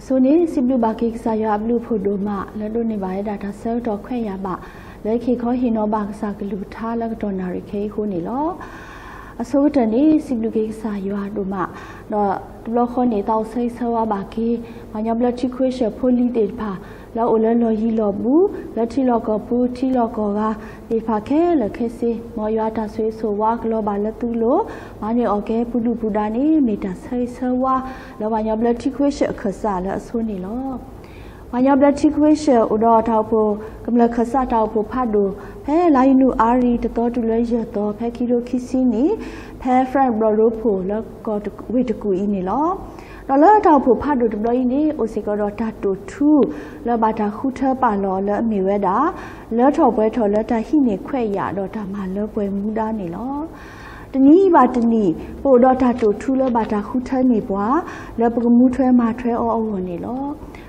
အဆိန့ၣ် စံးဘျုးဘၣ်က့ၤကစၢ်ယွၤအဘျုးအဖှိၣ်ဒိၣ်မး လၢဒိးန့ၢ်ဘၣ်ဝဲဒၣ်တၢ်ဆၢကတီၢ်ခွဲးယာ်ဘၣ် လၢဟ့ၣ်ခီဟ့ၣ်နီၤဘၣ်ကစၢ်ကလုၢ်ကထါလၢကတီၢ်နၣ်ရံၣ်ခဲအံၤအဃိန့ၣ်လီၤ. အဆိကတၢၢ်န့ၣ် စံးဘျုးက့ၤကစၢ်ယွၤဒိၣ်မး ဒီးတဘျီဃီန့ၣ် သးအိၣ်ဆၢဂ့ၤဆၢဝါဘၣ်က့ၤ ပှၤကညီဘျၢထံခဝ့ၡၢၣ်ဖိလံၤသ့ၣ်တဖၣ် လၢအအိၣ်လၢလီၢ်ယံၤလီၢ်ဘူး လၢထံလီၢ်ကီၢ်ပူၤ ထံလီၢ်ကီၢ်ဂၤသ့ၣ်တဖၣ်ခဲလၢာ်ခဲဆ့ မ်ယွၤအတၢ်ဆိၣ်ဂ့ၤဆိၣ်ဝါကလီၤဘၣ်လၢသုလိၤ မၤန့ၢ်အီၣ်ကဲပူၤဒုၣ်ပူၤဒါန့ၣ် မ့ၢ်တၢ်ဆၢဂ့ၤဆၢဝါ လၢပှၤကညီဘျၢထံခဝ့ၡၢၣ်အခၢၣ်စးလၢအဆိန့ၣ်လီၤ. ပှၤကညီဘျၢထံခဝ့ၡၢၣ်အိၣ်ဒီးတၢ်အိၣ်ဖှိၣ် ကမျၢၢ်ခၢၣ်စးတၢ်အိၣ်ဖှိၣ်ဖးဒိၣ် ဖဲလါယနူၤအါရံၤ တသီတုၤလၢယဲၢ်သီ ဖဲခံကထိခံဆံနံၣ် ဖဲ France ဘျီၣ်ရိဖှိၣ်လၢကီၢ်ဝ့ၢ်တကူၣ်အံၤန့ၣ်လီၤ. ဒီးလၢတၢ်အိၣ်ဖှိၣ်ဖးဒိၣ်တဘျီအံၤန့ၣ် အိၣ်စ့ၢ်ကီးဒီးတၢ်တိာ်ထူ လၢဘၣ်တၢ်ဃုထၢပာ်လီၤအီၤလၢအမ့ၢ်ဝဲဒၣ် လၢထီၣ်ပှဲၤထီၣ်လၢတၢ်ဟံးန့ၢ်ခွဲးယာ်ဒီးတၢ်မၤလၢပှဲၤမူဒါန့ၣ်လီၤ. တနံၤဘၣ်တနံၤ ပအိၣ်ဒီးတၢ်တိာ်ထူလၢဘၣ်တၢ်ဃုထၢန့ၢ်ပှၤ လၢပကမူထွဲမၤထွဲအီၤအဂီၢ်န့ၣ်လီၤ.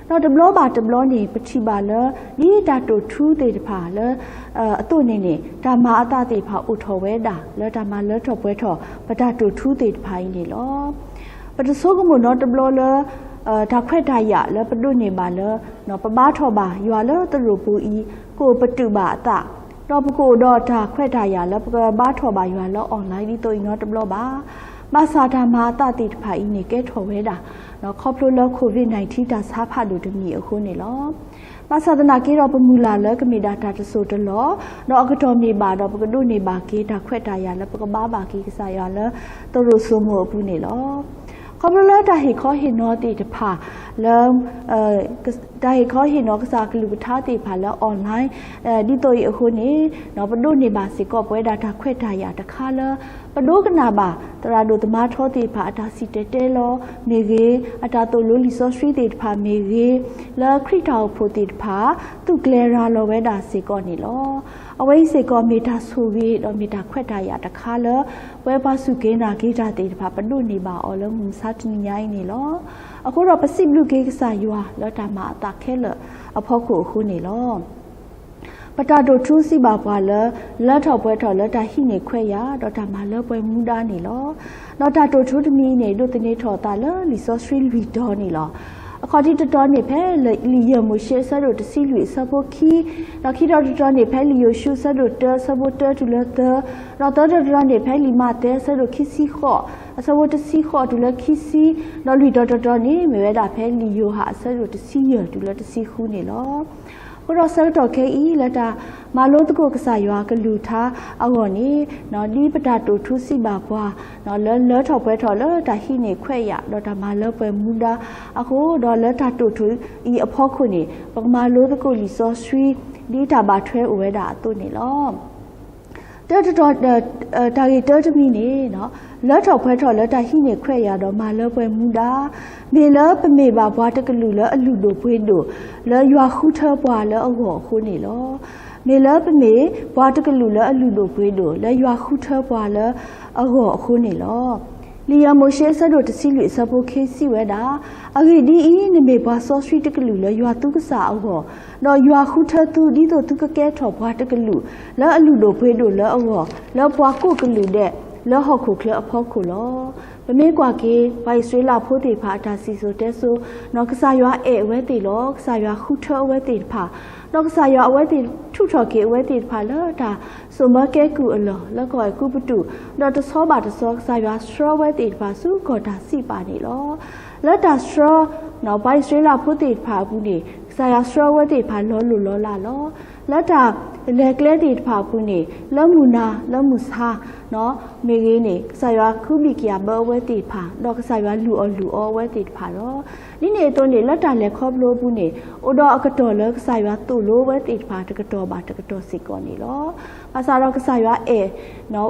ဒီးတဘျီဘၣ်တဘျီန့ၣ် ပထံၣ်ဘၣ်လၢ ဒ်တၢ်တိာ်ထူသ့ၣ်တဖၣ်လၢ အသိးန့ၣ်န့ၣ် တၢ်မၤအသးသ့ၣ်တဖၣ်အိၣ်ထီၣ်ဝဲဒၣ် လၢတၢ်မၤလၢထီၣ်ပှဲၤထီၣ် ပတၢ်တိာ်ထူသ့ၣ်တဖၣ်အံၤန့ၣ်လီၤ. ပတဆိကမိၣ်နီတဘျီလၢ တၢ်ခွဲးတၢ်ယာ်လၢပဒိးန့ၢ်ဘၣ်လၢ ပဘါထီၣ်ဘၣ်ယွၤလၢသရိာ်ပူၤအံၤ ကအိၣ်ပတုာ်ဘၣ်အသး, ဒီးပကအိၣ်ဒီးတၢ်ခွဲးတၢ်ယာ်လၢပကဘါထီၣ်ဘၣ်ယွၤလၢ online ဒ်သိးအံၤနီတဘျီဘၣ်. ဘၣ်ဆၣ်တၢ်မၤအသးသ့ၣ်တဖၣ်အံၤန့ၣ်ကဲထီၣ်ဝဲဒၣ် ခီဖျိလၢ COVID nineteen တၢ်ဆါဖးဒိၣ်တမံၤအဃိန့ၣ်လီၤ. ဘၣ်ဆၣ်သနာ်က့ဒီးပမုၢ်လၢ်လၢကမ့ၢ်ဒၣ်တၢ်တစိၢ်တလီၢ်, ဒီးအကတီၢ်မ့ၢ်ဘၣ်ဒီးပကဒိးန့ၢ်ဘၣ်က့ၤ တၢ်ခွဲးတၢ်ယာ်လၢပကဘါဘၣ်က့ၤကစၢ်ယွၤလၢ သရိာ်စိမိၤအပူၤန့ၣ်လီၤ. ခီဖျိလၢတၢ်ဟ့ၣ်ခီဟ့ၣ်နီၤသ့ၣ်တဖၣ်လၢ တၢ်ဟ့ၣ်ခီဟ့ၣ်နီၤကစၢ်ကလုၢ်ကထါသ့ၣ်တဖၣ်လၢ online ဒ်သိးအံၤအဃိန့ၣ် ပဒိးန့ၢ်ဘၣ်စ့ၢ်ကီးပဝဲဒၣ်တၢ်ခွဲးတၢ်ယာ်တခါလၢ ပဒိကနၣ်ဘၣ် သရၣ်ဒိၣ်သမါထီသ့ၣ်တဖၣ်အတၢ်စံၣ်တဲၤတဲလီၤမ့ၢ်ဂ့ၤ, အတၢ်သိၣ်လိလံာ်စီဆှံသ့ၣ်တဖၣ်မ့ၢ်ဂ့ၤ, လၢခရံာ်တၢ်အိၣ်ဖှိၣ်သ့ၣ်တဖၣ် သူၣ်ကျဲၤရၤလီၤဝဲဒၣ်စ့ၢ်ကီးန့ၣ်လီၤ. အဝဲအံၤစ့ၢ်ကီးမ့ၢ်တၢ်ဆိၣ်ဂ့ၤဒီးမ့ၢ်တၢ်ခွဲးတၢ်ယာ်တခါလၢ ပဝဲပှၤစူၢ်က့ၤနာ်က့ၤတၢ်သ့ၣ်တဖၣ် ပဒိးန့ၢ်ဘၣ်အီၤလၢမုၢ်မဆါတနံၤညါအံၤန့ၣ်လီၤ. အဃိဒီးပစံးဘျုးက့ၤကစၢ်ယွၤလၢတၢ်မၤအသးခဲလၢာ်အဖီခိၣ်အဃိန့ၣ်လီၤ. ပတၢ်တိာ်ထူစံးဘၣ်ပှၤလၢ လၢထီၣ်ပှဲၤထီၣ်လၢတၢ်ဟံးန့ၢ်ခွဲးယာ် ဒီးတၢ်မၤလၢပှဲၤမူဒါန့ၣ်လီၤ. ဒီးတၢ်တိာ်ထူတမံၤအံၤန့ၣ် ဒိးသန့ၤထီၣ်အသးလၢလံာ်စီဆှံလွံၢ်တီၤန့ၣ်လီၤ. အခီၣ်ထံးတတီၤန့ၣ် ဖဲလံာ်ယဲၢ်မိၤၡ့အဆၢဒိၣ်တဆံလွံၢ်အဆၢဖိခံ, ဒီးခံတီၤတတီၤန့ၣ် ဖဲလံာ်ယိၤၡူအဆၢဒိၣ်တၢအဆၢဖိတၢတုၤလၢသၢ, ဒီးသၢတီၤတတီၤန့ၣ် ဖဲလံာ်မးသဲအဆၢဒိၣ်ခံဆံဃိး အဆၢဖိတဆံဃိးတုၤလၢခံဆံ, ဒီးလွံၢ်တီၤတတီၤန့ၣ် မ့ၢ်ဝဲဒၣ်ဖဲလံာ်ယိၤဟၣ်အဆၢဒိၣ်တဆံယဲၢ်တုၤလၢတဆံဃုန့ၣ်လီၤ. အဃိဒီးဆၢကတီၢ်ခဲအံၤ လၢတၢ်မၤလိသကိးကစၢ်ယွၤကလုၢ်ကထါအဂီၢ်န့ၣ် ဒ်ပတၢ်တိာ်ထူစံးဘၣ်ပှၤ လၢလၢထီၣ်ပှဲၤထီၣ်လၢတၢ်ဟံးန့ၢ်ခွဲးယာ် ဒီးတၢ်မၤလၢပှဲၤမူဒါအဃိ ဒီးလၢတၢ်တိာ်ထူအံၤအဖီခိၣ်န့ၣ် ပကမၤလိသကိးလံာ်စီဆှံ ဒ်တၢ်ဘၣ်ထွဲအိၣ်ဝဲဒၣ်အသိးန့ၣ်လီၤ. တၢတတီၤ, တၢ်ဂ့ၢ်တၢတမံၤန့ၣ် လၢထီၣ်ပှဲၤထီၣ်လၢတၢ်ဟံးန့ၢ်ခွဲးယာ်ဒီးမၤလၢပှဲၤမူဒါ မ့ၢ်လၢပမ့ၢ်ဘၣ်ပှၤတကလုာ်လၢအလုၢ်ဒိၣ်ပှ့ၤဒိၣ် လၢယွၤဃုထၢပှၤလၢအဂီၢ်အဃိန့ၣ်လီၤ. မ့ၢ်လၢပမ့ၢ်ပှၤတကလုာ်လၢအလုၢ်ဒိၣ်ပှ့ၤဒိၣ် လၢယွၤဃုထၢပှၤလၢအဂီၢ်အဃိန့ၣ်လီၤ. လံာ်ယဲၢ်မိၤၡ့အဆၢဒိၣ်တဆံလွံၢ်အဆၢဖိခံစံးဝဲဒၣ်, အဂ့ၢ်ဒ်အံၤ, နမ့ၢ်ပှၤစီဆှံတကလုာ်လၢယွၤသုကစၢ်အဂီၢ်, ဒီးယွၤဃုထၢသုဒ်သိးသုကကဲထီၣ်ပှၤတကလုာ် လၢအလုၢ်ဒိၣ်ပှ့ၤဒိၣ်လၢအဂီၢ်, လၢပှၤကိးကလုာ်ဒဲး လၢဟီၣ်ခိၣ်ချၢအဖီခိၣ်လီၤ. ပမ့ၢ်ကွၢ်က့ၤ ပှၤအံၣ်စရ့လးဖိသ့ၣ်တဖၣ်အတၢ်စံၣ်စိၤတဲစိၤ, ကစၢ်ယွၤအဲၣ်အဝဲသ့ၣ်လီၤ. ကစၢ်ယွၤဃုထၢအဝဲသ့ၣ်တဖၣ်, ဒီးကစၢ်ယွၤအဝဲသ့ၣ်ထုးထီၣ်က့ၤအဝဲသ့ၣ်တဖၣ်လၢတၢ်စိာ်မၢကဲကုၢ်အလီၢ် လၢကီၢ်အဲၤကူပတူး, ဒီးတဆီဘၣ်တဆီ ကစၢ်ယွၤဆှၢအဝဲသ့ၣ်တဖၣ်ဆူကီၢ်တၢ်စံးပာ်န့ၣ်လီၤ. လၢတၢ်ဆှၢ ပှၤအံၣ်စရ့လးဖိသ့ၣ်တဖၣ်အပူၤန့ၣ် ကစၢ်ယွၤဆှၢအဝဲသ့ၣ်တဖၣ်လီၤလိၢ်လီၤလးလီၤ. လၢတၢ်လဲၤကျဲသ့ၣ်တဖၣ်အပူၤန့ၣ် လၢမုၢ်နၤလၢမုၢ်ဆါ မ့ၢ်ဂ့ၤန့ၣ် ကစၢ်ယွၤခုဘံၣ်ကယာ်ဘၢအဝဲသ့ၣ်တဖၣ်, ဒီးကစၢ်ယွၤလုၢ်အီၣ်လုၢ်အီအဝဲသ့ၣ်တဖၣ်လီၤ. ဒ်န့ၣ်အသိးန့ၣ် လၢတၢ်လဲၤခီဖျိအပူၤန့ၣ် အိၣ်ဒီးအကတီၢ်လၢကစၢ်ယွၤသိၣ်လိအဝဲသ့ၣ်တဖၣ်တကတီၢ်ဘၣ်တကတီၢ်စ့ၢ်ကီးန့ၣ်လီၤ. ဘၣ်ဆၣ်ဒီးကစၢ်ယွၤအဲၣ်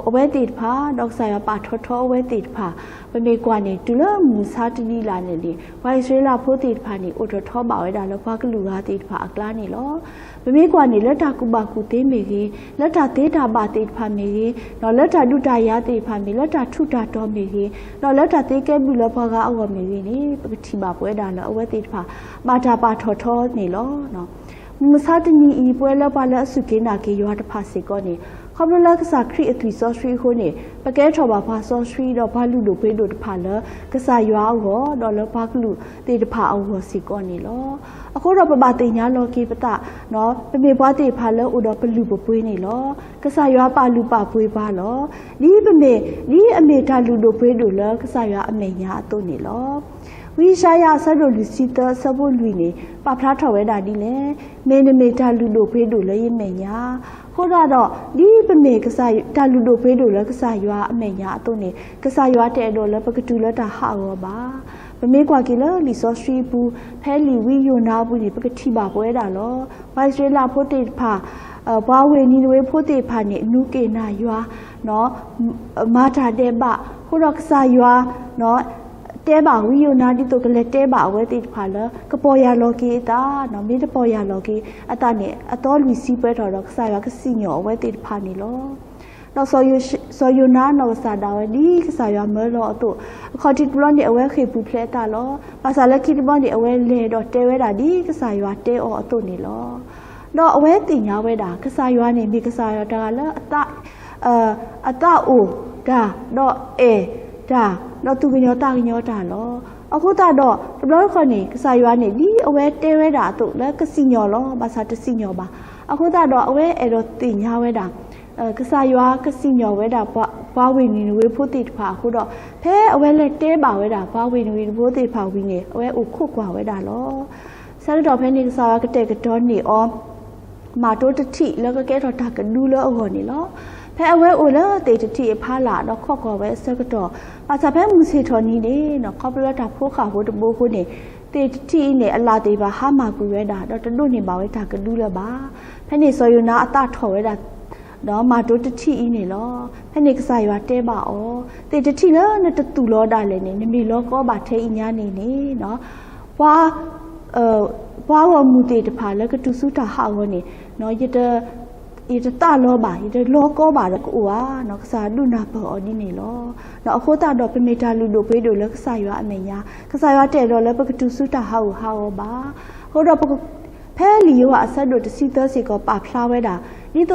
အဝဲသ့ၣ်တဖၣ်, ဒီးကစၢ်ယွၤပာ်ထီၣ်ထီအဝဲသ့ၣ်တဖၣ်, ပမ့ၢ်ကွၢ်န့ၣ် တုၤလၢမုၢ်မဆါတနံၤလၢ်န့ၣ်န့ၣ် ပှၤအံၣ်စရ့လးဖိသ့ၣ်တဖၣ်န့ၣ် အိၣ်ထီၣ်ထီဘၣ်ဝဲဒၣ်လၢပှၤကလုာ်ဂၤသ့ၣ်တဖၣ်အကျါန့ၣ်လီၤ. ပမ့ၢ်ကွၢ်န့ၣ် လၢတၢ်ကူၣ်ဘၣ်ကူၣ်သ့မ့ၢ်ဂ့ၤ, လၢတၢ်သ့တၢ်ဘၣ်သ့ၣ်တဖၣ်မ့ၢ်ဂ့ၤ, လၢတၢ်ဒုးတၢ်ယၤသ့ၣ်တဖၣ်မ့ၢ်, လၢတၢ်ထူးတၢ်တီၤမ့ၢ်ဂ့ၤ, ဒီးလၢတၢ်သ့ကဲဘျုးလၢပှၤဂၤအဂီၢ်မ့ၢ်ဂ့ၤန့ၣ် ပကထံၣ်ဘၣ်ပဝဲဒၣ်လၢအဝဲသ့ၣ်တဖၣ် ဘၣ်တၢ်ပာ်ထီၣ်ထီန့ၣ်လီၤ. မုၢ်မဆါတနံၤအံၤ ပဝဲလၢပှၤလၢအစူၢ်က့ၤနာ်က့ၤယွၤတဖၣ်စ့ၢ်ကီးန့ၣ် ခီဖျိလၢကစၢ်ခရံာ်အသွံၣ်စီဆှံအဃိန့ၣ် ပကဲထီၣ်ဘၣ်ပှၤစီဆှံဒီးပှၤလုၢ်ဒိၣ်ပှ့ၤဒိၣ်တဖၣ်လၢ ကစၢ်ယွၤအဂီၢ် ဒီးလၢပှၤကလုာ်သ့ၣ်တဖၣ်အဂီၢ်စ့ၢ်ကီးန့ၣ်လီၤ. အဃိဒီးပဘၣ်သ့ၣ်ညါလီၤက့ၤပသး ပမ့ၢ်ပှၤသ့ၣ်တဖၣ်လၢအိၣ်ဒီးပလုၢ်ပပှ့ၤန့ၣ်လီၤ. ကစၢ်ယွၤပာ်လုၢ်ပာ်ပှ့ၤပှၤလီၤ. ဒ်ပမ့ၢ် ဒ်အမ့ၢ်တၢ်လုၢ်ဒိၣ်ပှ့ၤဒိၣ်လၢကစၢ်ယွၤအမဲာ်ညါအသိးန့ၣ်လီၤ. ဝံယၡါယၤအဆၢဒိၣ်လွံၢ်ဆံသၢအဆၢဖိလွံၢ်န့ၣ် ပာ်ဖျါထီၣ်ဝဲဒၣ်ဒ်လဲၣ်, မ့ၢ်နမ့ၢ်တၢ်လုၢ်ဒိၣ်ပှ့ၤဒိၣ်လၢယမဲာ်ညါ, အဃိသတးဒီး ဒ်ပမ့ၢ်ကစၢ် တၢ်လုၢ်ဒိၣ်ပှ့ၤဒိၣ်လၢကစၢ်ယွၤအမဲာ်ညါအသိးန့ၣ် ကစၢ်ယွၤတအဲၣ်ဒိးလၢပကတုၤလၢတၢ်ဟးဂီၤဘၣ်. ပမ့ၢ်ကွၢ်က့ၤလၢလံာ်စီဆှံအပူၤ ဖဲလံာ်ဝံယိၤနါအပူၤန့ၣ် ပကထံၣ်ဘၣ်ပဝဲဒၣ်လီၤ. ပှၤအံၣ်စရ့လးဖိသ့ၣ်တဖၣ် ပှၤဝ့ၢ်နံၤနဝ့ဖိသ့ၣ်တဖၣ်န့ၣ် နူးက့ၣ်နၢ်ယွၤ မၤတၢ်ဒဲးဘး, အဃိဒီးကစၢ်ယွၤ တဲဘၣ်ဝံယိၤနါ ဒ်သိးကလဲၤတဲဘၣ်အဝဲသ့ၣ်တဖၣ်လၢ ကပီၢ်ယၢ်လီၤက့ၤအသး, မ့ၢ်တပီၢ်ယၢ်လီၤက့ၤအသးန့ၣ် အသီလွံၢ်ဆံပှဲၤထီၣ်ဒီး ကစၢ်ယွၤကစံၣ်ညီၣ်အဝဲသ့ၣ်တဖၣ်န့ၣ်လီၤ. ဒီးစီၤယိၤနါနီၢ်ကစၢ်ဒၣ်ဝဲ ဒ်ကစၢ်ယွၤမၢလီၤအသိး, အခီၣ်ထံးတဘျီန့ၣ် အဝဲဃ့ၢ်ပူၤဖျဲးအသးလီၤ. ဘၣ်ဆၣ်လၢခံတဘျီန့ၣ် အဝဲလဲၤဒီးတဲဝဲဒၣ်ဒ်ကစၢ်ယွၤတဲအီၤအသိးန့ၣ်လီၤ. ဒီးအဝဲသ့ၣ်ညါဝဲဒၣ် ကစၢ်ယွၤန့ၣ် မ့ၢ်ကစၢ်ယွၤတဂၤလၢ အသးအိၣ်တၢ်, ဒီးအဲၣ်တၢ်, ဒီးသူၣ်ကညီၤသးကညီၤတၢ်လီၤ. အဃိသတးဒီး တဘျီတခီၣ်န့ၣ် ကစၢ်ယွၤန့ၣ် ဒ်အဝဲတဲဝဲဒၣ်အသိးလၢကစံၣ်ညီၣ်လီၤ, ဘၣ်ဆၣ်တစံၣ်ညီၣ်ဘၣ်. အဃိသတးဒီး အဝဲအဲၣ်ဒိးသ့ၣ်ညါဝဲဒၣ် ကစၢ်ယွၤကစံၣ်ညီၣ်ဝဲဒၣ် ပှၤဝ့ၢ်နံၤနဝ့ဖိသ့ၣ်တဖၣ်အဃိဒီး ဖဲအဝဲလဲၤတဲဘၣ်ဝဲဒၣ် ပှၤဝ့ၢ်နံၤနဝ့ဖိသ့ၣ်တဖၣ်ဝံၤန့ၣ် အဝဲအိၣ်ခိးကွၢ်ဝဲဒၣ်လီၤ. ဆၢကတီၢ်ဖဲန့ၣ် ကစၢ်ယွၤကတဲာ်ကတီၤန့ၢ်အီၤ မၤတိတထံၣ်လၢကကဲထီၣ်တၢ်ကဒုလၢအဂီၢ်န့ၣ်လီၤ. ဖဲအဝဲအိၣ်လၢသ့ၣ်တထံၣ်အဖီလာ်ဒီးခိးကွၢ်ဝဲအဆၢကတီၢ်, ဘၣ်ဆၣ်ဖဲမုၢ်ဆ့ၣ်ထီၣ်နံၤန့ၣ် ခီဖျိလၢတၢ်ဖိဃၢ်ဖိတဘိအဃိန့ၣ် သ့ၣ်တထံၣ်အံၤန့ၣ် အလၣ်သ့ၣ်တဖၣ်ဟါမၢ်ကွံာ်ဝဲဒၣ် ဒီးတဒိးန့ၢ်ဘၣ်ဝဲတၢ်ကဒုလၢၤဘၣ်. ဖဲန့ၣ်စီၤယိၤနါအသးထီၣ်ဝဲဒၣ် ဒီးမၤတိတထံၣ်အံၤန့ၣ်လီၤ. ဖဲန့ၣ်ကစၢ်ယွၤတဲဘၣ်အီၤ, သ့ၣ်တထံၣ်လၢနတသူၣ်လီၤဒၣ်လဲာ်န့ၣ် နမ့ၢ်လီၤကီဘၣ်ထဲအံၤညါန့ၣ်န့ၣ် ပှၤ ပှၤဂီၢ်မုၢ်သ့ၣ်တဖၣ်လၢကတုၤဆူတၢ်ဟးဂီၤန့ၣ် ယတသးလီၤဘၣ်, ယတလီၤကီဘၣ်ဒီးကအိၣ်ဧါ. ကစၢ်ယွၤဒုးနၢ်ပၢၢ်အီၤဒ်န့ၣ်လီၤ. အဃိသတးဒီးပမ့ၢ်တၢ်လုၢ်ဒိၣ်ပှ့ၤဒိၣ်လၢကစၢ်ယွၤအမဲာ်ညါ, ကစၢ်ယွၤတအဲၣ်ဒိးလၢပကတုၤဆူတၢ်ဟးဂူာ်ဟးဂီၤဘၣ်. အဃိဒီး ဖဲလံာ်ယိၤဟၣ်အဆၢဒိၣ်တဆံသၢစ့ၢ်ကီးပာ်ဖျါဝဲဒၣ်, ဒ်သိးဒီး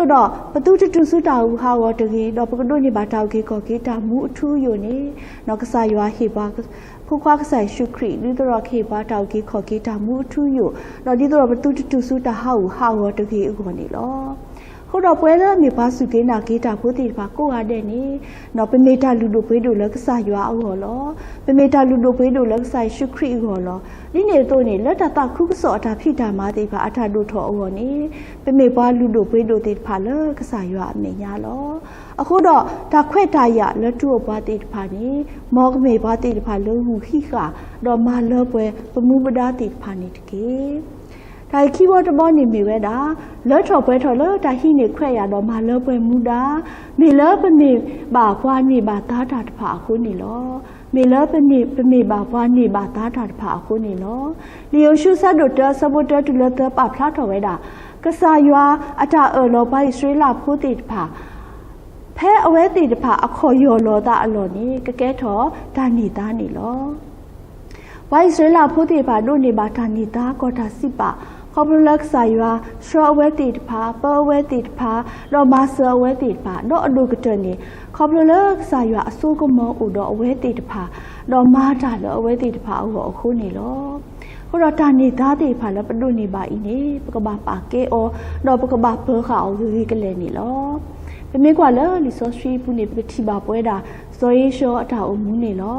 ပသုတတုၤဆူတၢ်ဟးဂူာ်ဟးဂီၤတဂ့ၤ, ဒီးပကဒိးန့ၢ်ဘၣ်တၢ်အုၣ်က့ၤခီၣ်က့ၤတၢ်မူအထူအယိာ်န့ၣ်, ကစၢ်ယွၤဟ့ၣ်ပှၤ ဖိခွါကစၢ်ယ့ၣ်ၡူးခရံာ် ဒ်သိးဒီးကဟ့ၣ်ပှၤတၢ်အုၣ်က့ၤခီၣ်က့ၤတၢ်မူအထူအယိာ်, ဒီးဒ်သိးဒီးပသုတတုၤဆူတၢ်ဟးဂူာ်ဟးဂီၤတဂ့ၤအဂီၢ်န့ၣ်လီၤ. အဃိဒီးပဝဲလၢမ့ၢ်ပှၤစူၢ်က့ၤနာ်က့ၤတၢ်ဖိသ့ၣ်တဖၣ်ကိးဂၤဒဲးန့ၣ်, ပမ့ၢ်တၢ်လုၢ်ဒိၣ်ပှ့ၤဒိၣ်လၢကစၢ်ယွၤအဂီၢ်လီၤ. ပမ့ၢ်တၢ်လုၢ်ဒိၣ်ပှ့ၤဒိၣ်လၢကစၢ်ယ့ၣ်ၡူးခရံာ်အဂီၢ်လီၤ. ဒ်န့ၣ်အသိးန့ၣ် လၢတၢ်သးခုကစီၣ်အတၢ်ဖံးတၢ်မၤသ့ၣ်တဖၣ်အတၢ်ဒိၣ်ထီၣ်အဂီၢ်န့ၣ်, ပမ့ၢ်ပှၤလုၢ်ဒိၣ်ပှ့ၤဒိၣ်သ့ၣ်တဖၣ်လၢကစၢ်ယွၤအမဲာ်ညါလီၤ. အဃိဒီးတၢ်ခွဲးတၢ်ယာ်လၢတူၢ်အီၤပှၤသ့ၣ်တဖၣ်န့ၣ်, မ်ကမ့ၢ်ပှၤသ့ၣ်တဖၣ်လၢဂုာ်ဟံးဃာ်, ဒီးမၤလၢပှဲၤပမူပဒါသ့ၣ်တဖၣ်န့ၣ်တက့ၢ်. တၢ်ဂ့ၢ်ခံဘီတဘီန့ၣ်မ့ၢ်ဝဲဒၣ်, လၢထီၣ်ပှဲၤထီၣ်လၢတၢ်ဟံးန့ၢ်ခွဲးယာ်ဒီးမၤလၢပှဲၤမူဒါ, မ့ၢ်လၢပမ့ၢ်ဘၣ်ပှၤန့ၢ်ဘၣ်သါတၢ်တဖၣ်အဃိန့ၣ်လီၤ. မ့ၢ်လၢပမ့ၢ်ဘၣ်ပှၤန့ၢ်ဘၣ်သါတၢ်တဖၣ်အဃိန့ၣ်လီၤ. လံာ်ယိၤၡူအဆၢဒိၣ်တၢအဆၢဖိတၢတုၤလၢသၢပာ်ဖျါထီၣ်ဝဲဒၣ်, ကစၢ်ယွၤအတၢ်အၢၣ်လီၤပှၤအံၣ်စရ့လးဖိသ့ၣ်တဖၣ် ဖဲအဝဲသ့ၣ်တဖၣ်အခီၣ်ယီၢ်လီၤသးအလီၢ်န့ၣ် ကကဲထီၣ်တၢ်န့ၢ်သါန့ၣ်လီၤ. ပှၤအံၣ်စရ့လးဖိသ့ၣ်တဖၣ်ဒိးန့ၢ်ဘၣ်တၢ်န့ၢ်သါကီၢ်တၢ်စံးပာ်, ခီဖျိလၢကစၢ်ယွၤဆှၢအဝဲသ့ၣ်တဖၣ်, ပၢအဝဲသ့ၣ်တဖၣ်, ဒီးမၤစၢၤအဝဲသ့ၣ်တဖၣ်, ဒီးအဒိၣ်ကတၢၢ်န့ၣ် ခီဖျိလၢကစၢ်ယွၤအစိကမီၤအိၣ်ဒီးအဝဲသ့ၣ်တဖၣ်, ဒီးမၤတၢ်လၢအဝဲသ့ၣ်တဖၣ်အဂီၢ်အဃိန့ၣ်လီၤ. အဃိဒီးတၢ်န့ၢ်သါသ့ၣ်တဖၣ်လၢပဒိးန့ၢ်ဘၣ်အံၤန့ၣ် ပကဘၣ်ပာ်ကဲအီၤ, ဒီးပကဘၣ်ပၢၤဃာ်အီၤဂ့ၤဂ့ၤကလဲာ်န့ၣ်လီၤ. ပမ့ၢ်ကွၢ်လၢလံာ်စီဆှံအပူၤန့ၣ် ပကထံၣ်ဘၣ်ပဝဲဒၣ် စီၤဧ့ၡီအတၢ်အိၣ်မူန့ၣ်လီၤ.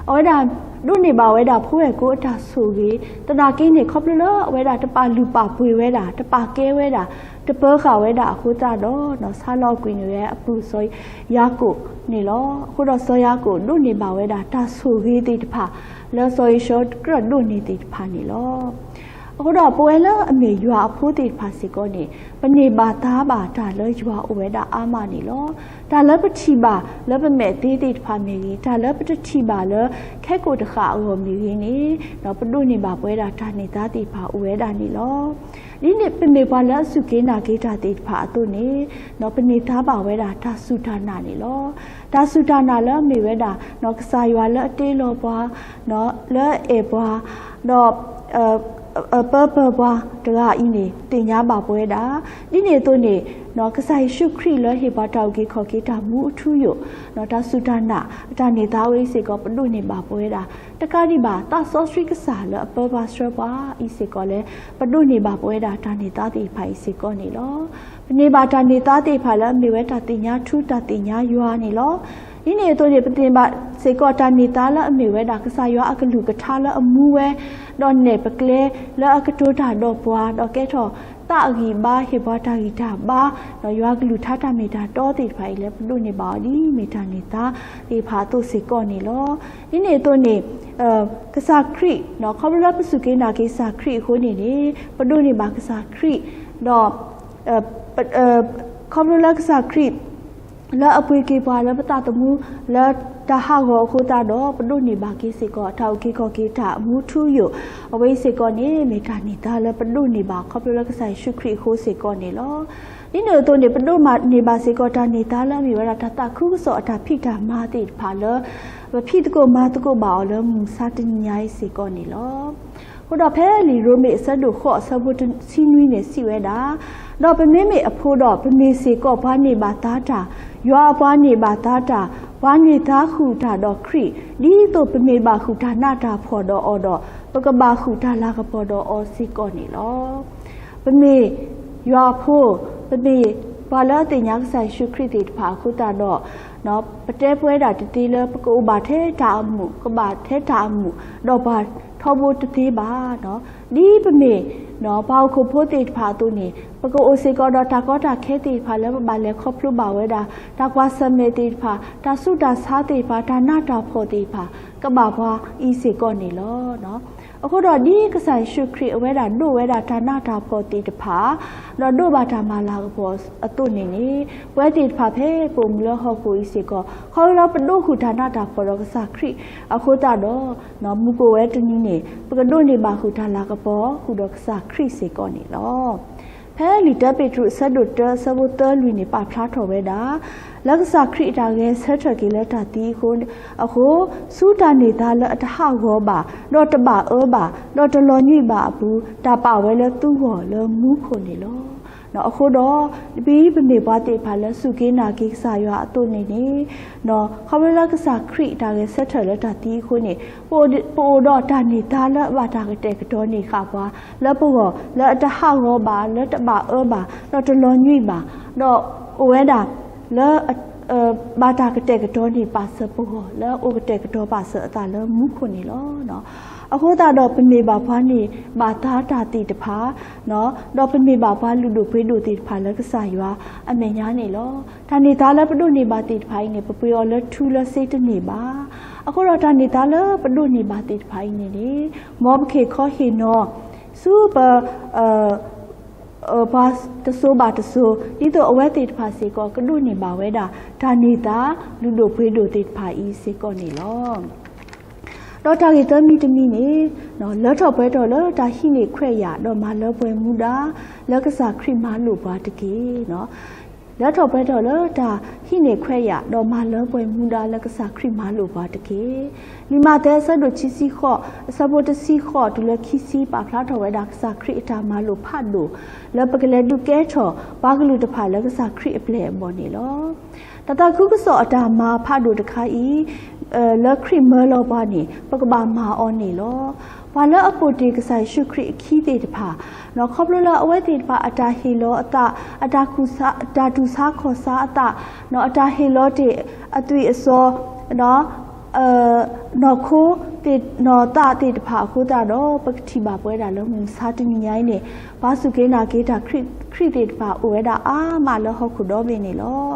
အဝဲဒၣ်ဒိးန့ၢ်ဘၣ်ဝဲဒၣ်ဖိဝဲၢ်ကိအတၢ်ဆိၣ်ဂ့ၤ, သနာ်က့န့ၣ် ခီဖျိလၢအဝဲဒၣ်တပာ်လုၢ်ပာ်ပှ့ၤဝဲဒၣ်, တပာ်ကဲဝဲဒၣ်, တပၢၤဃာ်ဝဲဒၣ်အဃိသတးဒီး ဆါလီၤကွံာ်န့ၢ်ဝဲအပုၢ်စီၤယၤကိာ်န့ၣ်လီၤ. အဃိဒီးစီၤယၤကိာ်ဒိးန့ၢ်ဘၣ်ဝဲဒၣ်တၢ်ဆိၣ်ဂ့ၤသ့ၣ်တဖၣ် လၢစီၤဧ့ၡီကြၢးဒိးန့ၢ်သ့ၣ်တဖၣ်န့ၣ်လီၤ. အဃိဒီးပဝဲလၢအမ့ၢ်ယွၤအဖိသ့ၣ်တဖၣ်စ့ၢ်ကီးန့ၣ် ပန့ၢ်ဘၣ်သါဘၣ်တၢ်လၢယွၤအိၣ်ဝဲဒၣ်အါမးန့ၣ်လီၤ. တၢ်လၢပထံၣ်ဘၣ်လၢပမဲာ်သ့သ့ၣ်တဖၣ်မ့ၢ်ဂ့ၤ, တၢ်လၢပတထံၣ်ဘၣ်လၢခဲကိာ်တဃာ်အဂီၢ်မ့ၢ်ဂ့ၤန့ၣ်, ပဒိးန့ၢ်ဘၣ်ပဝဲဒၣ်တၢ်န့ၢ်သါသ့ၣ်တဖၣ်အိၣ်ဝဲဒၣ်န့ၣ်လီၤ. ဒ်န့ၣ်ပမ့ၢ်ပှၤလၢအစူၢ်က့ၤနာ်က့ၤတၢ်သ့ၣ်တဖၣ်အသိးန့ၣ်, ပန့ၢ်သါဘၣ်ဝဲဒၣ်တၢ်စူၢ်တၢ်နာ်န့ၣ်လီၤ. တၢ်စူၢ်တၢ်နာ်လၢအမ့ၢ်ဝဲဒၣ် ကစၢ်ယွၤလၢအတ့လီၤပှၤ, လၢအအဲၣ်ပှၤ, ဒီး ပၢပၢပှၤတဂၤအံၤန့ၣ် သ့ၣ်ညါဘၣ်ပဝဲဒၣ်, ဒ်န့ၣ်အသိးန့ၣ် ကစၢ်ယ့ၣ်ၡူးခရံာ်လၢဟ့ၣ်ပှၤတၢ်အုၣ်က့ၤခီၣ်က့ၤတၢ်မူအထူအယိာ်, တၢ်စူၢ်တၢ်နာ် တၢ်န့ၢ်သါဝဲအံၤစ့ၢ်ကီး ပဒိးန့ၢ်ဘၣ်ပဝဲဒၣ်, တကးဒံးဘၣ် သးစီဆှံကစၢ်လၢအပၢပှၤဆှၢပှၤအံၤစ့ၢ်ကီးလၢ ပဒိးန့ၢ်ဘၣ်ပဝဲဒၣ်တၢ်န့ၢ်သါသ့ၣ်တဖၣ်အံၤစ့ၢ်ကီးန့ၣ်လီၤ. ပန့ၢ်ဘၣ်တၢ်န့ၢ်သါသ့ၣ်တဖၣ်လၢအမ့ၢ်ဝဲတၢ်သ့ၣ်ညါထူ တၢ်သ့ၣ်ညါယွၤန့ၣ်လီၤ. ဒ်န့ၣ်အသိးန့ၣ် ပသ့ၣ်ညါဘၣ်စ့ၢ်ကီးတၢ်န့ၢ်သါလၢအမ့ၢ်ဝဲဒၣ် ကစၢ်ယွၤအကလုၢ်ကထါလၢအမူဝဲ, ဒီးနဲၣ်ပကျဲလၢအကတိၤတၢ်ဒီးပှၤ, ဒီးကဲထီၣ်သးအဂံၢ်အဘါ ဟ့ၣ်ပှၤတၢ်ဂံၢ်တၢ်ဘါ, ဒီးယွၤကလုၢ်ကထါတၢ်မ့ၢ်တၢ်တီသ့ၣ်တဖၣ်အံၤလၢပဒိးန့ၢ်ဘၣ်အီၤ ဒ်မ့ၢ်တၢ်န့ၢ်သါသ့ၣ်တဖၣ်အသိးစ့ၢ်ကီးန့ၣ်လီၤ. ဒ်န့ၣ်အသိးန့ၣ် ကစၢ်ခရံာ် ခီဖျိလၢပစူၢ်က့ၤနာ်က့ၤကစၢ်ခရံာ်အဃိန့ၣ်န့ၣ် ပဒိးန့ၢ်ဘၣ်ကစၢ်ခရံာ်, ဒီး ခီဖျိလၢကစၢ်ခရံာ် လၢအပှ့ၤက့ၤပှၤလၢပသးသမူ လၢတၢ်ဟးဂီၤအဃိသတးဒီး ပဒိးန့ၢ်ဘၣ်က့ၤစ့ၢ်ကီး တၢ်အုၣ်က့ၤခီၣ်က့ၤတၢ်မူထူယိာ်, အဝဲအံၤစ့ၢ်ကီးန့ၣ် မ့ၢ်တၢ်န့ၢ်သါလၢပဒိးန့ၢ်ဘၣ် ခီဖျိလၢကစၢ်ယ့ၣ်ၡူးခရံာ်အဃိစ့ၢ်ကီးန့ၣ်လီၤ. ဒ်န့ၣ်အသိးန့ၣ် ပဒိးန့ၢ်ဘၣ်စ့ၢ်ကီးတၢ်န့ၢ်သါလၢအမ့ၢ်ဝဲဒၣ် တၢ်သးခုကစီၣ်အတၢ်ဖံးတၢ်မၤသ့ၣ်တဖၣ်လၢ ပဖံးသကိးမၤသကိးဘၣ်အီၤလၢမုၢ်မဆါတနံၤညါအံၤစ့ၢ်ကီးန့ၣ်လီၤ. အဃိဒီးဖဲလံာ်ရိမ့ၤအဆၢဒိၣ်ဃိးအဆၢဖိတဆံနွံန့ၣ်စံးဝဲဒၣ်, ဒီးပမ့မ့ၢ်အဖိဒီး ပမ့ၢ်စ့ၢ်ကီးပှၤန့ၢ်ဘၣ်သါတၢ်, ယွၤအပှၤန့ၢ်ဘၣ်သါတၢ်, ပှၤန့ၢ်သါဃုာ်တၢ်ဒီးခရံာ်, ဒ်သိးပမ့ၢ်ဘၣ်ဃုာ်တၢ်နးတၢ်ဖှီၣ်ဒီးအီၤဒီး ပကဘၣ်ဃုာ်တၢ်လၤကပီၤဒီးအီၤစ့ၢ်ကီးန့ၣ်လီၤ. ပမ့ၢ်ယွၤအဖိ, ပမ့ၢ်ပှၤလၢအသ့ၣ်ညါကစၢ်ယ့ၣ်ၡူးခရံာ်သ့ၣ်တဖၣ်အဃိသတးဒီး ပတဲပဝဲဒၣ်တသ့လၢပကအိၣ်ဘၣ်ထဲတၢ်အမူး, ကဘၣ်ထဲတၢ်အမူး, ဒီးပှၤထီဘိတသ့ဘၣ်. ဒ်ပမ့ၢ် ပှၤဟီၣ်ခိၣ်ဖိသ့ၣ်တဖၣ်အသိးန့ၣ် ပကအိၣ်စ့ၢ်ကီးဒီးတၢ်ကီတၢ်ခဲသ့ၣ်တဖၣ်လၢပဘၣ်လဲၤခီဖျိဘၣ်ဝဲဒၣ် တၢ်ကွၢ်ဆၢၣ်မဲာ်သ့ၣ်တဖၣ်, တၢ်ဆူးတၢ်ဆါသ့ၣ်တဖၣ်, တၢ်နးတၢ်ဖှီၣ်သ့ၣ်တဖၣ် ကဘၣ်ပှၤအံၤစ့ၢ်ကီးန့ၣ်လီၤ. အဃိဒီးဒ်ကစၢ်ယ့ၣ်ၡူးခရံာ်အဝဲဒၣ်ဒိးဝဲဒၣ်တၢ်နးတၢ်ဖှီၣ်သ့ၣ်တဖၣ် ဒီးဒိးဘၣ်တၢ်မၤလၤကပီၤအသိးန့ၣ်န့ၣ် ပဝဲသ့ၣ်တဖၣ်ဖဲပအိၣ်မူလၢဟီၣ်ခိၣ်အံၤစ့ၢ်ကီး ခီဖျိလၢပဒိးဃုာ်တၢ်နးတၢ်ဖှီၣ်ဒီးကစၢ်ခရံာ်အဃိသတးဒီး မုၢ်ကိၣ်ဝဲတနံၤန့ၣ် ပကဒိးန့ၢ်ဘၣ်ဃုာ်တၢ်လၤကပီၤဃုာ်ဒီးကစၢ်ခရံာ်စ့ၢ်ကီးန့ၣ်လီၤ. ဖဲလံာ်တၢပ့းတရူးအဆၢဒိၣ်တၢအဆၢဖိသၢလွံၢ်န့ၣ် ပာ်ဖျါထီၣ်ဝဲဒၣ် လၢကစၢ်ခရံာ်အတၢ်ဂဲၤဆၢထၢၣ်က့ၤလၢတၢ်သံအဃိ, အဃိ ဆူတၢ်န့ၢ်သါလၢအတဟးဂီၤဘၣ်, ဒီးတဘၣ်အၢဘၣ်, ဒီးတလီၤညွံးဘၣ်အပူၤ တၢ်ပာ်ဝဲလၢသုဂီၢ်လၢမူခိၣ်န့ၣ်လီၤ. အဃိဒီး ဒ်ပမ့ၢ်ပှၤသ့ၣ်တဖၣ်လၢစူၢ်က့ၤနာ်က့ၤကစၢ်ယွၤအသိးန့ၣ်န့ၣ် ခီဖျိလၢကစၢ်ခရံာ်တၢ်ဂဲၤဆၢထၢၣ်လၢတၢ်သံအဃိန့ၣ် ပအိၣ်ဒီးတၢ်န့ၢ်သါလၢအဘၣ်တၢ်ကတဲာ်ကတီၤန့ၢ်ဃာ်ပှၤ လၢပဂီၢ် လၢအတဟးဂီၤဘၣ်, လၢတဘၣ်အၢဘၣ်, ဒီးတလီၤညွံးဘၣ်, ဒီးအိၣ်ဝဲဒၣ်လၢ ဘၣ်တၢ်ကတဲာ်ကတီၤန့ၢ်ပာ်စၢၤပဂီၢ် လၢအအိၣ်ကတဲာ်ကတီၤပာ်စၢၤအသးလၢမူခိၣ်န့ၣ်လီၤ. အဃိသတးဒီး ပမ့ၢ်ဘၣ်ပှၤန့ၢ်ဘၣ်သါတၢ်သ့ၣ်တဖၣ် ဒီးပမ့ၢ်ဘၣ်ပှၤလုၢ်ဒိၣ်ပှ့ၤဒိၣ်သ့ၣ်တဖၣ်လၢကစၢ်ယွၤအမဲာ်ညါန့ၣ်လီၤ. တၢ်န့ၢ်သါလၢပဒိးန့ၢ်ဘၣ်သ့ၣ်တဖၣ်အံၤန့ၣ် ပပှ့ၤအီၤလၢထူလၢစ့တန့ၢ်ဘၣ်. အဃိဒီးတၢ်န့ၢ်သါလၢပဒိးန့ၢ်ဘၣ်သ့ၣ်တဖၣ်အံၤန့ၣ်န့ၣ် မ်ပကဟ့ၣ်ခီဟ့ၣ်နီၤ ဆူပ ပှၤတစိၤဘၣ်တစိၤ ဒ်သိးအဝဲသ့ၣ်တဖၣ်စ့ၢ်ကီး ကဒိးန့ၢ်ဘၣ်ဝဲဒၣ် တၢ်န့ၢ်သါလုၢ်ဒိၣ်ပှ့ၤဒိၣ်သ့ၣ်တဖၣ်အံၤစ့ၢ်ကီးန့ၣ်လီၤ. ဒီးတၢ်ဂ့ၢ်သၢမံၤတမံၤန့ၣ် လၢထီၣ်ပှဲၤထီၣ်လၢတၢ်ဟံးန့ၢ်ခွဲးယာ် ဒီးမၤလၢပှဲၤမူဒါ လၢကစၢ်ခရံာ်မၤလိာ်ပှၤတက့ၢ်. လၢထီၣ်ပှဲၤထီၣ်လၢတၢ်ဟံးန့ၢ်ခွဲးယာ် ဒီးမၤလၢပှဲၤမူဒါလၢကစၢ်ခရံာ်မၤလိာ်ပှၤတက့ၢ်. လံာ်မးသဲအဆၢဒိၣ်ခံဆံဃိး အဆၢဖိတဆံဃိးတုၤလၢခံဆံ ပာ်ဖျါထီၣ်ဝဲဒၣ်ကစၢ်ခရံာ်အတၢ်မၤလိာ်ဖးဒိၣ် လၢပကလဲၤဒုးကဲထီၣ်ပှၤကလုာ်တဖၣ်လၢကစၢ်ခရံာ်အပျဲၢ်အဘီၣ်န့ၣ်လီၤ. တၢ်သးခုကစီၣ်အတၢ်မၤဖးဒိၣ်တခါအံၤ လၢခရံာ်မၢလီၤပှၤန့ၣ် ပကဘၣ်မၤအီၤန့ၣ်လီၤ. ပှၤလၢအပိာ်တ့ၢ်ကစၢ်ယ့ၣ်ၡူးခရံာ်အခံသ့ၣ်တဖၣ် ခီဖျိလၢအဝဲသ့ၣ်တဖၣ်အတၢ်ဟ့ၣ်လီၤအသး, အတၢ်ခူၣ်ဆါ, တၢ်တူၢ်ဆါခီၣ်ဆါအသး, အတၢ်ဟ့ၣ်လီၤတ့ၢ်အသွံၣ်အစီ နီၢ်ခိ နီၢ်သးသ့ၣ်တဖၣ်အဃိသတးဒီး ပကထံၣ်ဘၣ်ပဝဲဒၣ်လၢမုၢ်မဆါတနံၤညါအံၤန့ၣ် ပှၤစူၢ်က့ၤနာ်က့ၤတၢ်ခရံာ်, ခရံာ်သ့ၣ်တဖၣ်အိၣ်ဝဲဒၣ်အါမးလၢဟီၣ်ခိၣ်ဒီဘ့ၣ်န့ၣ်လီၤ.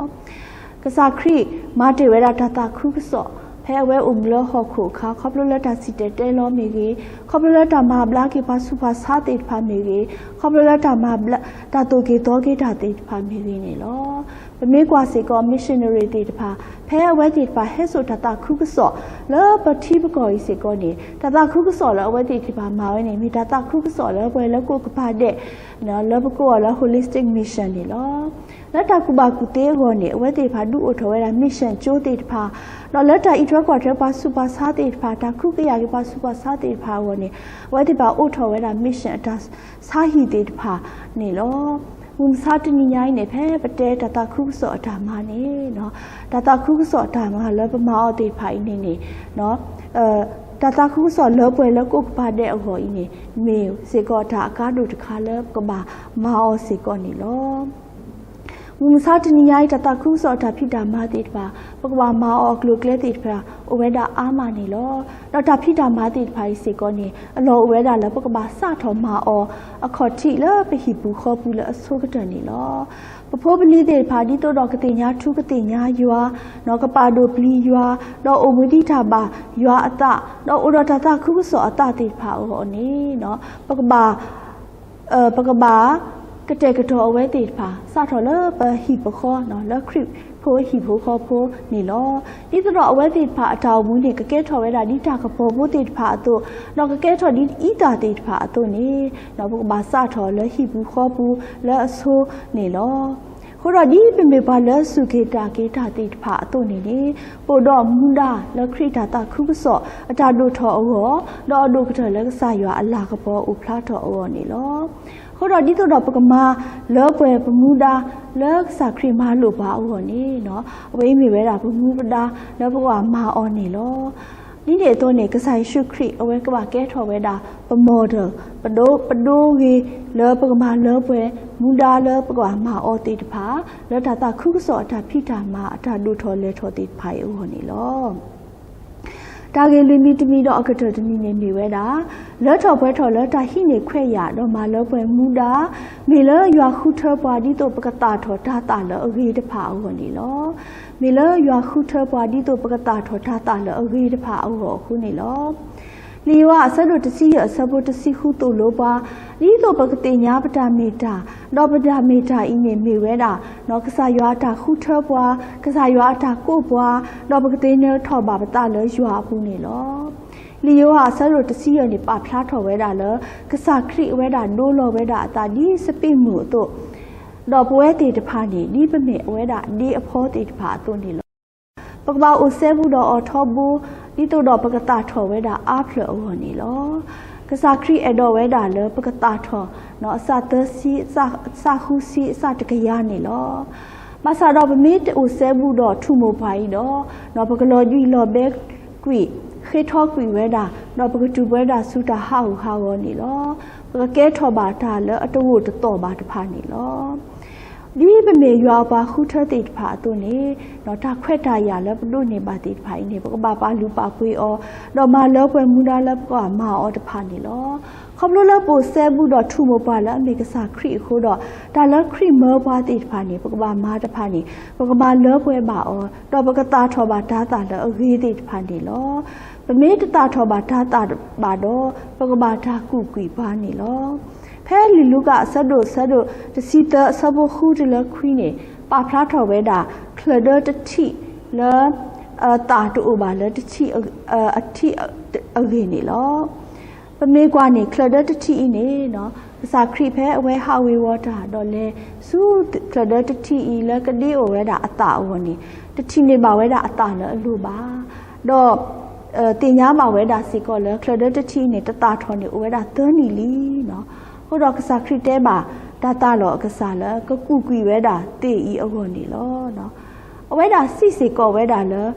ကစၢ်ခရံာ်မၤတ့ၢ်ဝဲဒၣ်တၢ်သးခုကစီၣ် ဖဲအဝဲအိၣ်မူလၢဟီၣ်ခိၣ်အခါ ခီဖျိလၢတၢ်စံၣ်တဲၤတဲလီၤမ့ၢ်ဂ့ၤ, ခီဖျိလၢတၢ်မၤဘျါက့ၤပှၤဆူးပှၤဆါသ့ၣ်တဖၣ်မ့ၢ်ဂ့ၤ, ခီဖျိလၢတၢ်မၤဘျါ, တၢ်သိၣ်က့ၤသီက့ၤတၢ်သ့ၣ်တဖၣ်မ့ၢ်ဂ့ၤန့ၣ်လီၤ. ပမ့ၢ်ကွၢ်စ့ၢ်ကီး missionary သ့ၣ်တဖၣ် ဖဲအဝဲသ့ၣ်တဖၣ်ဟဲစိာ်တၢ်သးခုကစီၣ်လၢပထံပကီၢ်အံၤစ့ၢ်ကီးန့ၣ် တၢ်သးခုကစီၣ်လၢအဝဲသ့ၣ်တဖၣ်မၤဝဲန့ၣ် မ့ၢ်တၢ်သးခုကစီၣ်လၢပှဲၤလၢကိးကပၤဒဲး လၢပကိးအီၤလၢ holistic mission န့ၣ်လီၤ. လၢတၢ်ကူၣ်ဘၣ်ကူၣ်သ့အဂီၢ်န့ၣ် အဝဲသ့ၣ်တဖၣ်ဒုးအိၣ်ထီၣ်ဝဲဒၣ် mission ကၠိသ့ၣ်တဖၣ်, ဒီးလၢတၢ်အံးထွဲကွၢ်ထွဲပှၤဆူးပှၤဆါသ့ၣ်တဖၣ်, တၢ်ခုကယာ်က့ၤပှၤဆူးပှၤဆါသ့ၣ်တဖၣ်အဂီၢ်န့ၣ် အဝဲသ့ၣ်တဖၣ်အိးထီၣ်ဝဲဒၣ် mission အတၢ်ဆါဟံၣ်သ့ၣ်တဖၣ်န့ၣ်လီၤ. မုၢ်မဆါတနံၤညါအံၤန့ၣ် ဖဲပတဲတၢ်သးခုကစီၣ်အတၢ်မၤန့ၣ် တၢ်သးခုကစီၣ်အတၢ်မၤလၢပမၤအီၤသ့ၣ်တဖၣ်အံၤန့ၣ်န့ၣ် တၢ်သးခုကစီၣ်လၢပှဲၤလၢကိးကပၤဒဲးအဂီၢ်အံၤန့ၣ် မ့ၢ်စ့ၢ်ကီးတၢ်အကါဒိၣ်တခါလၢပကဘၣ်မၤအီၤစ့ၢ်ကီးန့ၣ်လီၤ. မုၢ်မဆါတနံၤညါအံၤ တၢ်သးခုကစီၣ်အတၢ်ဖံးတၢ်မၤသ့ၣ်တဖၣ် ပကဘၣ်မၤအီၤအကျိၤအကျဲသ့ၣ်တဖၣ် အိၣ်ဝဲဒၣ်အါမးန့ၣ်လီၤ. ဒီးတၢ်ဖံးတၢ်မၤသ့ၣ်တဖၣ်အံၤစ့ၢ်ကီးန့ၣ် အလီၢ်အိၣ်ဝဲဒၣ်လၢပကဘၣ်စးထီၣ်မၤအီၤ အခီၣ်ထံးလၢပဟံၣ်ပူၤဃီပူၤလၢအဆိကတၢၢ်န့ၣ်လီၤ. ပဖိပလံၤသ့ၣ်တဖၣ် ဒ်သိးဒီးကသ့ၣ်ညါထူကသ့ၣ်ညါယွၤ, ကပာ်ဒိၣ်ပျံၤယွၤ, ဒီးအိၣ်မူဒံးတၢ်ဘၣ်ယွၤအသး, ဒီးအိၣ်ဒီးတၢ်သးခုကစီၣ်အသးသ့ၣ်တဖၣ်အဂီၢ်န့ၣ် ပကဘၣ် ပကဘၣ်ကတဲာ်ကတီၤအဝဲသ့ၣ်တဖၣ် စးထီၣ်လၢပဟံၣ်ပဃီ လၢခရံာ်ဖိဟံၣ်ဖိဃီဖိန့ၣ်လီၤ. ဒ်သိးဒီးအဝဲသ့ၣ်တဖၣ်အတၢ်အိၣ်မူန့ၣ် ကကဲထီၣ်ဝဲဒၣ်ဒ်တၢ်ကပီၤဖိသ့ၣ်တဖၣ်အသိး, ဒီးကကဲထီၣ်ဒ်အံသၣ်သ့ၣ်တဖၣ်အသိးန့ၣ် ပကဘၣ်စးထီၣ်လၢဟံၣ်ပူၤဃီပူၤလၢအဆိန့ၣ်လီၤ. အဃိဒီးဒ်ပမ့ၢ်ပှၤလၢအစူၢ်က့ၤနာ်က့ၤတၢ်သ့ၣ်တဖၣ်အသိးန့ၣ်န့ၣ် ပအိၣ်ဒီးမူဒါလၢခရံာ်တၢ်သးခုကစီၣ်အတၢ်ဒိၣ်ထီၣ်အဂီၢ်, ဒီးအဒိၣ်ကတၢၢ်လၢကစၢ်ယွၤအလၤကပီၤအိၣ်ဖျါထီၣ်အဂီၢ်န့ၣ်လီၤ. အဃိဒီးဒ်သိးဒီးပကမၤလၢပှဲၤပမူဒါလၢကစၢ်ခရံာ်မၤလိာ်ပှၤအဂီၢ်န့ၣ် အဝဲအံၤမ့ၢ်ဝဲဒၣ်ပမူပဒါလၢပကဘၣ်မၤအီၤန့ၣ်လီၤ. ဒ်န့ၣ်အသိးန့ၣ် ကစၢ်ယ့ၣ်ၡူးခရံာ်အဝဲကဘၣ်ကဲထီၣ်ဝဲဒၣ်ပ model, ပဒိဂ့ၤလၢပကမၤလၢပှဲၤမူဒါလၢပကဘၣ်မၤအီၤသ့ၣ်တဖၣ် လၢတၢ်သးခုကစီၣ်အတၢ်ဖံးတၢ်မၤအတၢ်ဒိၣ်ထီၣ်လဲၤထီၣ်သ့ၣ်တဖၣ်အံၤအဂီၢ်န့ၣ်လီၤ. တၢ်ဂ့ၢ်လွံၢ်မံၤတမံၤဒီးအကတၢၢ်တမံၤန့ၣ်မ့ၢ်ဝဲဒၣ် လၢထီၣ်ပှဲၤထီၣ်လၢတၢ်ဟံးန့ၢ်ခွဲးယာ်ဒီးမၤလၢပှဲၤမူဒါ မ့ၢ်လၢယွၤဃုထၢပှၤဒ်သိးပကသၣ်ထီၣ်တၤသၣ်လၢအဂ့ၤတဖၣ်အဂီၢ်န့ၣ်လီၤ. မ့ၢ်လၢယွၤဃုထၢပှၤဒ်သိးပကသၣ်ထီၣ်တၤသၣ်လၢအဂ့ၤတဖၣ်အဂီၢ်အဃိန့ၣ်လီၤ. လံာ်ယိၤဟၣ်အဆၢဒိၣ်တဆံယဲၢ်အဆၢဖိတဆံဃုသိၣ်လိပှၤ ဒ်သိးပကသ့ၣ်ညါပတၢ်မ့ၢ်တၢ်, ဒီးပတၢ်မ့ၢ်တၢ်အံၤန့ၣ်မ့ၢ်ဝဲဒၣ် ကစၢ်ယွၤအတၢ်ဃုထၢပှၤ, ကစၢ်ယွၤအတၢ်ကိးပှၤ, ဒီးပကသ့ၣ်နီၣ်ထီၣ်ဘၣ်ပသးလၢယွၤအပူၤန့ၣ်လီၤ. လံာ်ယိၤဟၣ်အဆၢဒိၣ်တဆံယဲၢ်န့ၣ် ပာ်ဖျါထီၣ်ဝဲဒၣ်လၢ ကစၢ်ခရံာ်အဝဲဒၣ်ဒိလီၤဝဲဒၣ်အသးဒ်စပံးမုၢ်အသိး, ဒီးပဝဲသ့ၣ်တဖၣ်န့ၣ် ဒ်ပမ့ၢ်အဝဲဒၣ်ဒ့အဖီသ့ၣ်တဖၣ်အသိးန့ၣ်လီၤ. ပကဘၣ်အိၣ်စဲဘူးဒီးအိးထီဘိ, ဒ်သိးဒီးပကသၣ်ထီၣ်ဝဲဒၣ်အါဖျၢၣ်အဂီၢ်န့ၣ်လီၤ. ကစၢ်ခရံာ်အဲၣ်ဒိးဝဲဒၣ်လၢပကသၣ်ထီၣ် အစၢ်သၢဆံ, အစၢ်ဃုဆံ, အစၢ်တကယၤန့ၣ်လီၤ. ဘၣ်ဆၣ်ဒီးပမ့ၢ်တအိၣ်စဲဘူးဒီးထူၣ်မိၢ်ပှၢ်အံၤဒီး ပကလီၤဒွံၣ်လီၤဘဲကွံာ်, ဃ့ထီကွံာ်ဝဲဒၣ်, ဒီးပကတုၤပဝဲဒၣ်ဆူတၢ်ဟးဂူာ်ဟးဂီၤန့ၣ်လီၤ. ပကကဲထီၣ်ဘၣ်တၢ်လၢအတဂိာ်တသီၣ်ဘၣ်တဖၣ်န့ၣ်လီၤ. ဒ်ပမ့ၢ်ယွၤအပှၤဃုထၢသ့ၣ်တဖၣ်အသိးန့ၣ်, တၢ်ခွဲးတၢ်ယာ်လၢပဒိးန့ၢ်ဘၣ်သ့ၣ်တဖၣ်အံၤန့ၣ် ပကဘၣ်ပာ်လုၢ်ပာ်ပှ့ၤအီၤ, ဒီးမၤလၢပှဲၤမူဒါလၢပကဘၣ်မၤအီၤတဖၣ်န့ၣ်လီၤ. ခီဖျိလၢပအိၣ်စဲဘူးဒီးထူၣ်မိၢ်ပှၢ်လၢအမ့ၢ်ကစၢ်ခရံာ်အဃိဒီး, တၢ်လၢခရံာ်မၢပှၤသ့ၣ်တဖၣ်န့ၣ် ပကဘၣ်မၤတဖၣ်န့ၣ် ပကမၤလၢပှဲၤဘၣ်အီၤ, ဒီးပကသၣ်ထီၣ်ဘၣ်တၤသၣ်လၢအဂ့ၤသ့ၣ်တဖၣ်န့ၣ်လီၤ. ပမ့ၢ်တသၣ်ထီၣ်ဘၣ်တၤသၣ်ဘၣ်ဒီး, ပကဘၣ်တၢ်ကူၣ်ကွံာ်ပှၤန့ၣ်လီၤ. ဖဲလံာ်လူၤကၣ်အဆၢဒိၣ်အဆၢဒိၣ်တဆံသၢအဆၢဖိဃုတုၤလၢခွံန့ၣ် ပာ်ဖျါထီၣ်ဝဲဒၣ် ချၢၣ်ဒၢတထံၣ်လၢ သၣ်တအိၣ်ဘၣ်လၢတထံၣ်အဂ့ၢ်န့ၣ်လီၤ. ပမ့ၢ်ကွၢ်န့ၣ် ချၢၣ်ဒၢတထံၣ်အံၤန့ၣ် ကစၢ်ခရံာ်ဖဲအဝဲဟးဝ့ၤဝီၤတၢ်ဒီးလဲၤဆူချၢၣ်ဒၢတထံၣ်အံၤလၢကဒ့အိၣ်ဝဲဒၣ်အသၣ်အဂီၢ်န့ၣ် တထံၣ်န့ၢ်ဘၣ်ဝဲဒၣ်အသၣ်လၢအလိၤဘၣ်. ဒီး သ့ၣ်ညါဘၣ်ဝဲဒၣ်စ့ၢ်ကီးလၢ ချၢၣ်ဒၢတထံၣ်အံၤန့ၣ် တသၣ်ထီၣ်န့ၣ်အိၣ်ဝဲဒၣ်သၢနံၣ်လံ. အဃိဒီးကစၢ်ခရံာ်တဲဘၣ်တၢ်သးလီၤအကစၢ်လၢ ကကူၣ်ကွံာ်ဝဲဒၣ်သ့ၣ်အံၤအဂီၢ်န့ၣ်လီၤ. အဝဲဒၣ်စံးစ့ၢ်ကီးဝဲဒၣ်လၢ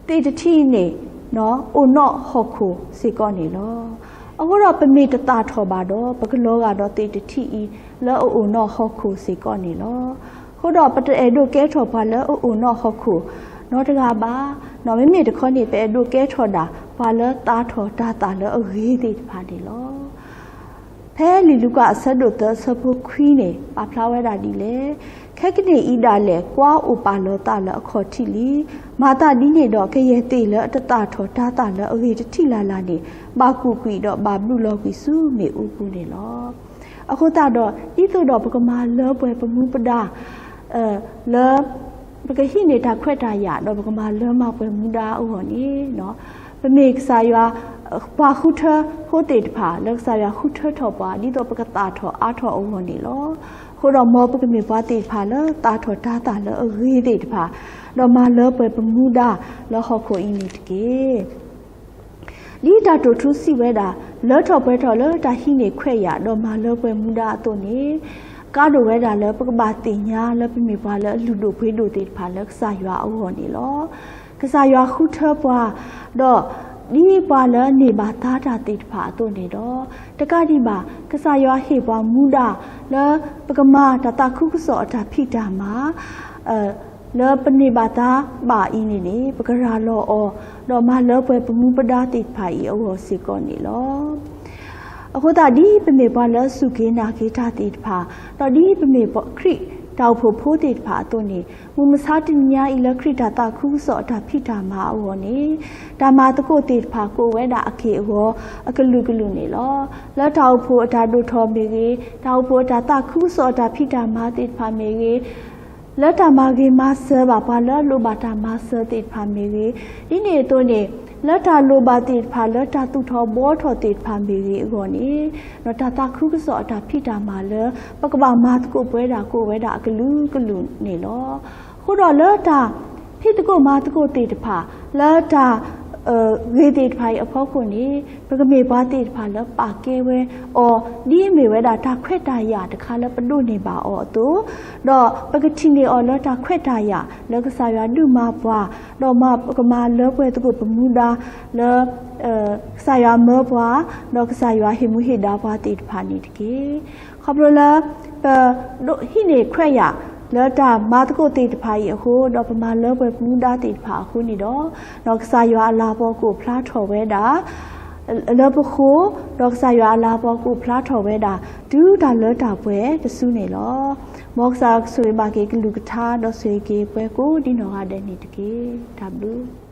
သ့ၣ်တထံၣ်အံၤန့ၣ် အိၣ်နီၣ်ဟီၣ်ခိၣ်စ့ၢ်ကီးန့ၣ်လီၤ. အဃိဒီးပမ့ၢ်တသၣ်ထီၣ်ဘၣ်ဒီး ပကလီၤဂာ်ဒီးသ့ၣ်တထံၣ်အံၤလၢအအိၣ်နီၣ်ဟီၣ်ခိၣ်စ့ၢ်ကီးန့ၣ်လီၤ. အဃိဒီးပတအဲၣ်ဒိးကဲထီၣ်ပှၤလၢအအိၣ်နီၣ်ဟီၣ်ခိၣ်နီတဂၤဘၣ်. မ့မ့ၢ်တခီန့ၣ် ပအဲၣ်ဒိးကဲထီၣ်ဒၣ်ပှၤလၢသၣ်ထီၣ်တၤသၣ်လၢအဂ့ၤသ့ၣ်တဖၣ်န့ၣ်လီၤ. ဖဲလံာ်လူၤကၣ်အဆၢဒိၣ်သၢအဆၢဖိခွံန့ၣ် ပာ်ဖျါဝဲဒၣ်ဒ်လဲၣ်, ခဲကနံၣ်အံၤဒၣ်လဲာ် ကွၢ်အိၣ်ပာ်လီၤသးလၢအခီၣ်ထံးလံ. မၤသးဒ်န့ၣ်ဒီး ကယဲၢ်သ့ၣ်လၢအတသၣ်ထီၣ်တၤသၣ်လၢအဂ့ၤတထံၣ်လၢ်လၢ်န့ၣ် ဘၣ်ကူၣ်ကွံာ်ဒီးဘၣ်ဘျုးလီၤကွံာ်ဆူမ့ၣ်အူပူၤန့ၣ်လီၤ. အဃိသတးဒီး ဒ်သိးဒီးပကမၤလၢပှဲၤပမူပဒါ လၢ ပကဟံးန့ၢ်တၢ်ခွဲးတၢ်ယာ် ဒီးပကမၤလၢမၤပှဲၤမူဒါအဂီၢ်န့ၣ်, ပမ့ၢ်ကစၢ်ယွၤ ပှၤဃုထၢဖိသ့ၣ်တဖၣ် လၢကစၢ်ယွၤဃုထၢထီၣ်ပှၤ ဒ်သိးပကသၣ်ထီၣ်အါထီၣ်အဂီၢ်န့ၣ်လီၤ. အဃိဒီးမ်ပကမ့ၢ်ပှၤသ့ၣ်တဖၣ်လၢသၣ်ထီၣ်တၤသၣ်လၢအဂ့ၤသ့ၣ်တဖၣ်, ဒီးမၤလၢပှဲၤပမူဒါလၢဟီၣ်ခိၣ်အံၤန့ၣ်တက့ၢ်. ဒ်တၢ်တိာ်ထူစံးဝဲဒၣ်, လၢထီၣ်ပှဲၤထီၣ်လၢတၢ်ဟံးန့ၢ်ခွဲးယာ် ဒီးမၤလၢပှဲၤမူဒါအသိးန့ၣ်, ကါဒိၣ်ဝဲဒၣ်လၢပကဘၣ်သ့ၣ်ညါလၢပမ့ၢ်ပှၤလၢအလုၢ်ဒိၣ်ပှ့ၤဒိၣ်သ့ၣ်တဖၣ်လၢကစၢ်ယွၤအဂီၢ်န့ၣ်လီၤ. ကစၢ်ယွၤဃုထၢပှၤ, ဒီးဒ်ပှၤလၢန့ၢ်ဘၣ်သါတၢ်သ့ၣ်တဖၣ်အသိးန့ၣ်ဒီး, တကးဒံးဘၣ် ကစၢ်ယွၤဟ့ၣ်ပှၤမူဒါလၢပကမၤတၢ်သးခုကစီၣ်အတၢ်ဖံးတၢ်မၤ လၢပန့ၢ်ဘၣ်သါဘၣ်အံၤန့ၣ်န့ၣ် ပကရၤလီၤအီၤ, ဒီးမၤလၢပှဲၤပမူပဒါသ့ၣ်တဖၣ်အံၤအဂီၢ်စ့ၢ်ကီးန့ၣ်လီၤ. အဃိသတးဒ်ပမ့ၢ်ပှၤလၢအစူၢ်က့ၤနာ်က့ၤတၢ်သ့ၣ်တဖၣ်, ဒီးဒ်ပမ့ၢ်ခရံာ်တၢ်အိၣ်ဖှိၣ်ဖိသ့ၣ်တဖၣ်အသိးန့ၣ်, မုၢ်မဆါတနံၤညါအံၤလၢခရံာ်တၢ်သးခုကစီၣ်အတၢ်ဖံးတၢ်မၤအဂီၢ်န့ၣ်, တၢ်မၤသကိးသ့ၣ်တဖၣ်ကအိၣ်ဝဲဒၣ်အက့ၢ်အဂီၤအကလုာ်ကလုာ်န့ၣ်လီၤ. လၢတၢ်အိၣ်ဖှိၣ်အတၢ်ဒိၣ်ထီၣ်မ့ၢ်ဂ့ၤ, တၢ်အိၣ်ဖှိၣ်အတၢ်သးခုကစီၣ်အတၢ်ဖံးတၢ်မၤသ့ၣ်တဖၣ်မ့ၢ်ဂ့ၤ, လၢတၢ်မၤဂ့ၤမၤစၢၤဘၣ်ပှၤလၢအလိၣ်ဘၣ်တၢ်မၤစၢၤသ့ၣ်တဖၣ်မ့ၢ်ဂ့ၤ, ဒ်န့ၣ်အသိးန့ၣ်, လၢတၢ်လိၣ်ဘၣ်သ့ၣ်တဖၣ်လၢတၢ်သူၣ်ထီၣ်ဘှီထီၣ်သ့ၣ်တဖၣ်မ့ၢ်ဂ့ၤအဂီၢ်န့ၣ်, ဒီးတၢ်သးခုကစီၣ်အတၢ်ဖံးတၢ်မၤလၢ ပကဘၣ်မၤသကိးပဝဲဒၣ်ကအိၣ်ဝဲဒၣ်အကလုာ်ကလုာ်န့ၣ်လီၤ. အဃိဒီးလၢတၢ် ဖံးသကိးမၤသကိးသ့ၣ်တဖၣ်, လၢတၢ် ဂ့ၤသ့ၣ်တဖၣ်အံၤအဖီခိၣ်န့ၣ်, ပကမ့ၢ်ပှၤသ့ၣ်တဖၣ်လၢပာ်ကဲဝဲအီၤ ဒ်အမ့ၢ်ဝဲဒၣ်တၢ်ခွဲးတၢ်ယာ်တခါလၢပဒိးန့ၢ်ဘၣ်အီၤအသိး, ဒီးပကထံၣ်န့ၢ်အီၤလၢတၢ်ခွဲးတၢ်ယာ်လၢကစၢ်ယွၤဒုးမၤပှၤ, ဒီးကမၤလၢပှဲၤသကိးပမူဒါလၢ ကစၢ်ယွၤမၢပှၤ, ဒီးကစၢ်ယွၤဟ့ၣ်မူဟ့ၣ်ဒါပှၤသ့ၣ်တဖၣ်န့ၣ်တက့ၢ်. ခီဖျိလၢ ပဒိးဟံးန့ၢ်ခွဲးယာ် လၢတၢ်မၤသကိးသ့ၣ်တဖၣ်အံၤအဃိ, ဒီးပမၤလၢပှဲၤပမူဒါသ့ၣ်တဖၣ်အဃိန့ၣ်ဒီး, ဒီးကစၢ်ယွၤအလၤကပီၤကအိၣ်ဖျါထီၣ်ဝဲဒၣ် လၢပဃိ, ဒီးကစၢ်ယွၤအလၤကပီၤကအိၣ်ဖျါထီၣ်ဝဲဒၣ် တုၤတၢ်လၢတၢ်ပှဲၤတစုန့ၣ်လီၤ. မ်ကစၢ်ယွၤကဆိၣ်ဂ့ၤဘၣ်က့ၤကလုၢ်ကထါ ဒီးဆိၣ်ဂ့ၤက့ၤပှၤကိးဒ်နီၢ်ဂၤဒဲးန့ၣ်တက့ၢ်. တၢ်ဘျုး